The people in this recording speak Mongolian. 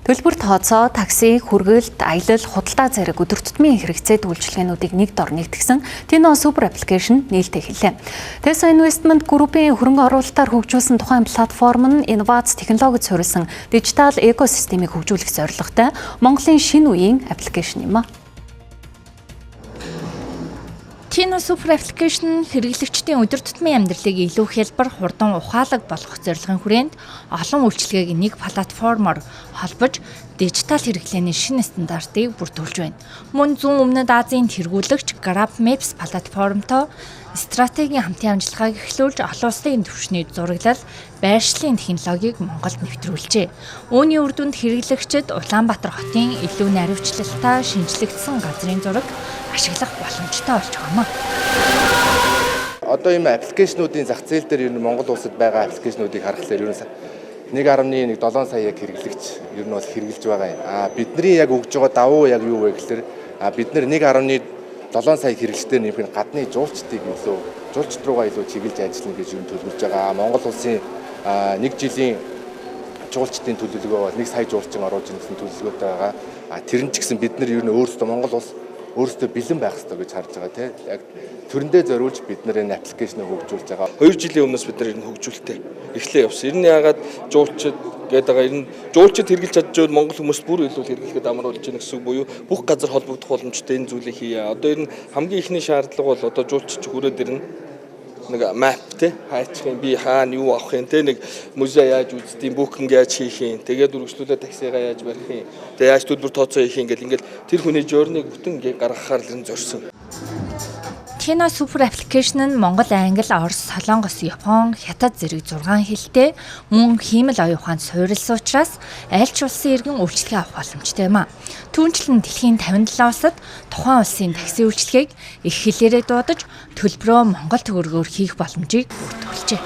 Төлбөр тооцоо, такси, хүргэлт, аялал, худалдаа зэрэг өдөр тутмын хэрэгцээд үйлчилгээнүүдийг нэг дор нэгтгсэн Tino Super Application нээлттэй хэллээ. Teso Investment Group-ийн хөрөнгө оруулалтаар хөгжүүлсэн тухайн платформ нь инновац технологид суурилсан дижитал экосистемийг хөгжүүлэх зорилготой Монголын шинэ үеийн application юм а. Tino Super Application хэрэглэгчдийн өдөр тутмын амьдралыг илүү хялбар, хурдан, ухаалаг болгох зорилгын хүрээнд олон үйлчилгээг нэг платформоор холбож дижитал хэрэглээний шинэ стандартыг бүрдүүлж байна. Мөн зүүн өмнөд Азийн тэргүүлэгч Grab Maps платформтой стратегийн хамтын ажиллагааг эхлүүлж олон улсын түвшний зураглал, байршлын технологиг Монголд нэвтрүүлжээ. Үүний үр дүнд хэрэглэгчид Улаанбаатар хотын илүү наривчлалтай шинэчлэгдсэн газрын зураг ашиглах боломжтой болж байгаа юм. Одоо ийм application уудын зах зээл дээр ер нь Монгол улсад байгаа application уудыг харахаар ер нь 1.17 сая яг хэрэглэгч ер нь бол хэрэглэж байгаа юм. А бидний яг өгж байгаа давуу яг юу вэ гэхээр бид нар 1.7 сая хэрэглэгчдээр нэмэх нь гадны жуулчдыг илүү, жуулчд руугаа илүү чиглэж ажиллана гэж юу төлөвлөж байгаа. Монгол улсын нэг жилийн жуулчдын төлөвлөгөө бол 1 сая жуулчин оруулж ирсэн төлөвлөгөөтэй байгаа. А тэр нь ч гэсэн бид нар ер нь өөрсдөө, Монгол улс өөрсдөө бэлэн байх ёстой гэж харж байгаа, тийм. Яг тэрэндээ зориулж бид нар энэ application ыг хөгжүүлж байгаа. 2 жилийн өмнөөс бид нар энэ хөгжүүлэлтээ эхлээ явсан. Энэ яагаад жуулчид гэдэг байгаа. Энэ жуулчид хэрэглэж чадчихвал Монгол хүмүүс бүр илүү хэрэглэхэд амар болж байна гэсэн үг буюу бүх газар холбогдох боломжтой энэ зүйлийг хийе. Одоо энэ хамгийн эхний шаардлага бол одоо жуулчид хүрээд ирнэ, нэг map те, хайчих юм, би хаана юу авах юм те, нэг музей яаж үздэг юм, booking яаж хийх юм, тэгээд үргэлжлүүлээд таксигаа яаж барих юм, тэгээд яаж төлбөр тооцоо хийх юм гэл ингээл тэр хүний journey г бүтэн ингээ гаргахаар л зорьсон. Tino Super Application нь Монгол, Англи, Орос, Солонгос, Япон, Хятад зэрэг 6 хэлтэй, мөн хиймэл оюун ухаанд суурилсан учраас аль ч улсын иргэн үйлчилгээ авах боломжтой юм а. Түүнчлэн дэлхийн 57 улсад тухайн улсын такси үйлчилгээг эх хэлээрээ дуудаж төлбөрөө Монгол төгрөгөөр хийх боломжийг бүрдүүлжээ.